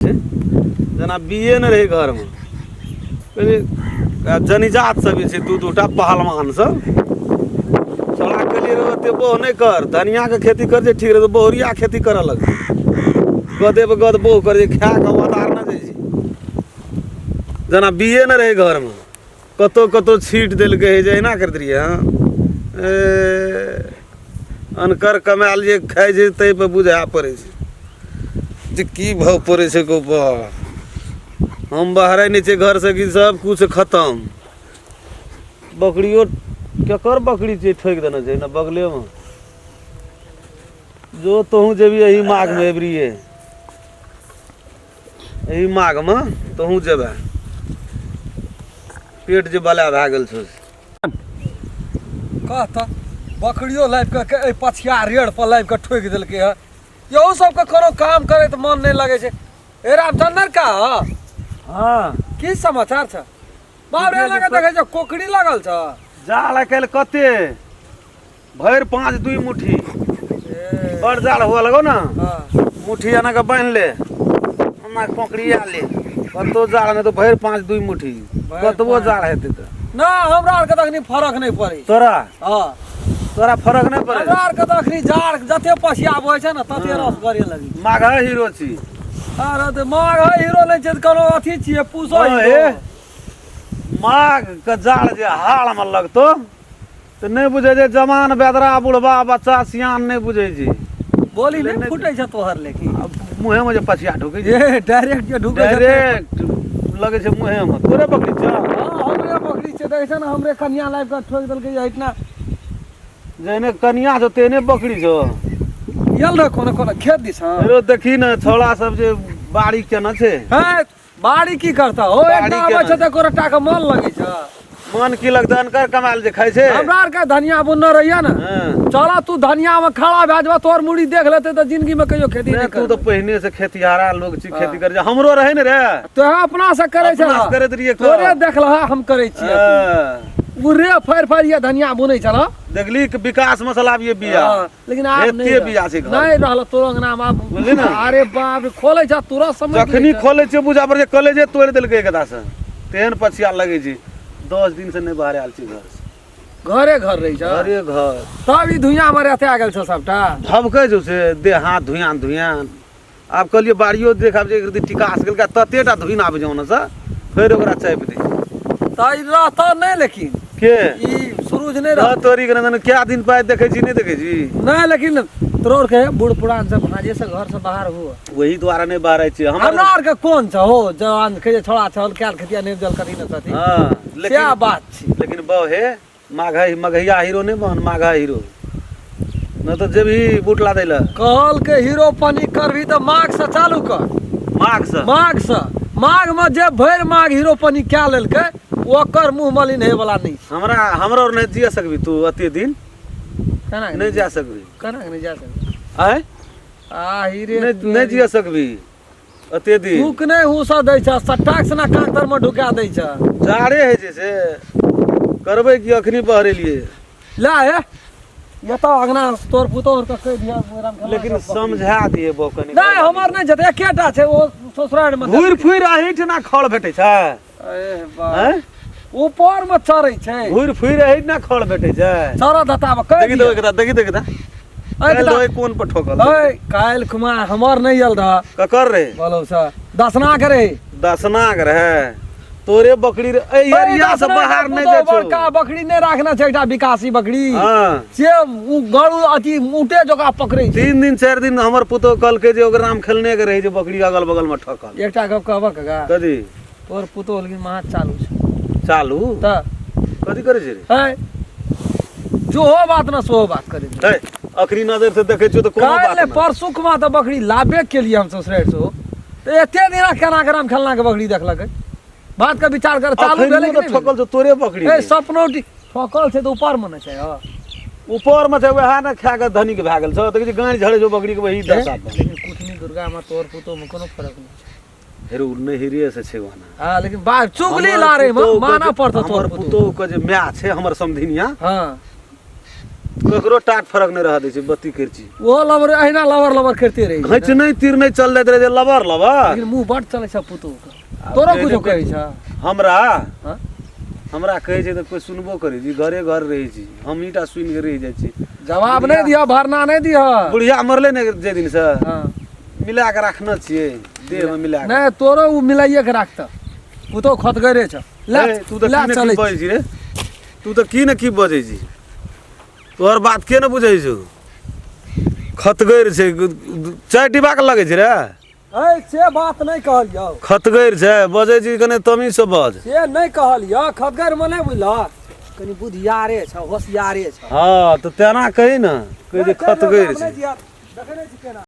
छै जेना बिये नहि रहै घरमे कहलियै आ जनीजात सब जे छै दू दूटा पहलवान सब छोड़ा कहलियै रे ओते बोह नहि कर धनियाके खेती कर जे ठीक रहतौ बहुरिया खेती करऽ लगतै गदे पर गद बोह कर जे खाए कऽ ओतार नहि जाइ छै जेना बिये नहि रहै घरमे कतहु कतहु छीट देलकै जे एना करैत रहियै हँ ए अनकर कमायल जे खाइ छै ताहिपर बुझाए पड़ै छै जे की भाव पड़ै छै गो बा हम बहराइ नहि छियै घरसँ कि सब किछु खतम बकरियो केकर बकरी छियै ठोकि देने छै ने बगलेमे जो तोहूँ जेबही एही माघमे एबरिये एही माघमे तोहूँ जेबे पेट जे बला भए गेल छौ कह तऽ बकरियो लाबि कऽ के एहि पछिया रेड़ पर लाबि कऽ ठोकि देलकै हँ इहो सबके कोनो काम करैत मन नहि लगै छै हे रामचंद्र का हँ की समाचार छ बाप रे लगे देखै छ कोकरी लगल छ जाल आइ काल्हि कते भरि पाँच दुई मुट्ठी बड़ जाल हुआ लगो ना हाँ मुट्ठी एना के बान्हि ले एना के पकड़िया ले कतौ जाल नहि तऽ भरि पाँच दुई मुट्ठी भरि कतबो पाँच। जाल हेतै तऽ ना हमरा आरके तऽ अखनी फरक नहि पड़ै छै तोरा हँ तोरा फरक नहि पड़ै हमरा आरके तऽ अखनी जाड़ जते पसिया बहै छै ने तते रस गरे लगी माघ हीरो छी अरे तऽ माघ हीरो नहि छै तऽ कोनो अथी छियै पूसो हँ, हीरो हे। माघ के जाड़ जे हाड़मे लगतौ तऽ नहि बुझै छै जवान बेदरा बुढ़बा बच्चा सियान नहि बुझै छै बोली नहि फूटै छै तोहर लेकिन मुँहेमे जे पछिया ढुकै छै ए डायरेक्ट जे ढुकै छै डायरेक्ट लगै छै मुँहेमे तोरे बकरी छौ हँ हमरे बकरी छै देखै छै ने हमरे कनिया लाबि कऽ ठोकि देलकै एहिठिना जेहने कनिया छौ तेहने बकरी छौ गेल रह कोनो कोनो खेत दिस हँ हेरो देखी ने छौड़ा सब जे बाड़ी केना छै है बाड़ी की करता हो बाड़ी एकटा केना आबै छै तऽ एको के मन लगै छै मन की लगतै अनकर कमायल जे खाइ छै हमरा आरके धनिया बुनने रहिए ने हँ। चल तू धनिया में खड़ा भए जेबा तोहर मुड़ी देख लेतै तऽ जिंदगी में कहियो खेती नहि नहीं तू तऽ करबै पहिने से खेतिहारा लोग छी खेती करै छै हमरो रहै ने रे तोहे अपना से करै छै अपना से करैत रहियै तोरे देखलह हम करै छियै हँ। उरे फैर फैर ये धनिया बुनै छल देखली कि विकास मसला ये बिया हँ, लेकिन आब एते नहीं बिया छै घर। नहीं रहल तोर अंगना में आब बुझली ने? अरे बाप रे खोलै छ तुरंत समझ जखनी खोलै छियै बुझा पड़ै छै कलेजे तोड़ि देलकै एकदा से तेहन पछिया लगै छै 10 दिन से नहि बाहर आयल छी घर से घरे घर रहै छ घरे घर तब ई धुइयां में रहते आ गेल छ सबटा धबकै छौ से देह हाथ धुइयां धुइयां आब कहलियै बाड़ियो देखब जे एक रति टिकास गेलकै तते टा धुइन आबै छै ओनसँ फेर ओकरा चापि दै तऽ ई रहतौ नहि लेकिन के ई सुरुज नहि रह रह तोरी के नंदन क्या दिन पाय देखै छी नहि देखै छी नहि लेकिन तोर के बूढ़ पुरान सब भांजे से घर से बाहर हुआ वही द्वारा नहि बाहर छी हमर हमरा आर के कोन छ हो जवान के जे छोड़ा छल कैल खेतिया नहि जल करी न छथि हाँ क्या लेकिन बात छी लेकिन बौ हे माघा मघैया हीरो नहि बन माघा हीरो नहि तऽ जेबही बूट ला दै लए कहल के हीरो पनी करबी तऽ माघ से चालू कर माघ से माघ से माघ में जे भरि माघ हीरो पनी कए लेलकै ओकर मुंह मलिन हे वाला नहीं हमरा हमरो आओर नहि जिया सकबी तू अते दिन केना नहि जा सकबी केना नहि जा सकबी आँय आ हीरे नहि नहि जिया सकबी अते दिन थूक नहि हुसऽ दै छ सट्टाक सना कान तर में ढुका दै छ जाड़े होइ छै से करबै की अखनी बहरेलियै ला हे ये तो अगना तोर पुतोह के कहि दिया रामखेलवा लेकिन के बकरी। समझा दिए बौ कनी नहि हमर नहि जेतै एकेटा छै ओ ससुरारि में घुरि फुरि अहीठिना खड़ भेटै छै ए बा आँय ऊपर में चढ़ै छै घुरि फुरि अहीठिना खड़ भेटै छै चढ़ऽ दताब कहि देखी दिया दो एकटा देखी देखी एकटा दो कोन पर ठोकल ओए काल्हि खुमा हमर नहि आयल रह ककर रे बोलो सर दसना के रहे दसना के रहे तोरे बकरी रे एहि एरिया से बाहर नहि जाइ छौ बड़का बकरी नहि राखना छै एकटा विकासी बकरी हाँ से उ गरु अथी ऊँटे जकाँ पकड़ै छै 3 दिन 4 दिन हमर पुतोह कहलकै जे ओकरा नाम खेलने के रहे जे बकरी अगल बगल में ठकल एकटा गप कहबह काका कथी तोर पुतोह लेकिन महा चालू छै चालू तऽ कथी करै छै रे है जोहो बात ना सोहो बात करै छै है अखनी नजर से देखै छियौ तऽ कोनो काल्हि बात नहि नहि परसुक मा तऽ बकरी लाबे केलियै हम ससुरारि से तऽ एते दिना केना के राम खेलना के बकरी देखलकै बात के विचार कर चालू अखनियो भेलै कि तऽ नहि ठकल छौ तोरे बकरी भेलै? ए रे। सपनौटी ठकल छै तऽ ऊपर मे ने छै हँ ऊपर मे छै वएह ने खा कऽ धनिक भए गेल छौ देखै छी गाँड़ झड़ै छौ बकरी के वही दशा पर लेकिन कुटनी दुर्गा मे तोर पुतोह मे कोनो फरक नहि छै हेरो नहिरे से छै ओना हाँ लेकिन बात चुगली हमर लारे मे पुतोहु के माना जे- पड़तो तोर हमर पुतोह पुतोहु के जे माय छै हमर समधिनिया हाँ ककरो टाट फरक नहि रह दै छै बत्ती करची। ओहो लबर अहिना लबर लबर करिते रहै छै। घैच नहि तीर नहि चल जाइत रहै छै लबर लबर। लेकिन मुँह बड चलै छै पुतोहु के। तोरो कुछो कहै छ? हमरा? हाँ? हमरा कहै छै तऽ कोइ सुनबो करै छी, घरे घर रहै छी, हमही टा सुनि कऽ रहि जाइ छी। जवाब नहि दिह, भरना नहि दिह। बुढ़िया मरलै ने जाहि दिनसँ, हाँ, मिला कऽ राखने छियै देहमे मिला कऽ। नहि, तोरो ओ मिलाइए के राखतऽ, पुतोहु खतगरे छ। ले हे, तू तऽ ले की ने की चलै। बजै छी रे, तू तऽ की ने की बजै छी, तोहर बात के ने बुझै छौ। खतगैर छै, चाय डिब्बा के लगै छै रे। ऐ से बात नहि कहलियौ। खतगैर छै बजै छी, कने तमीजसँ बज। से नहि कहलियौ, खतगैर मने बुझलह कनि बुधियारे छ, होशियारे छ। हँ तऽ तेना कही ने, कहै जे खतगैर छै। देखै नहि छी केना।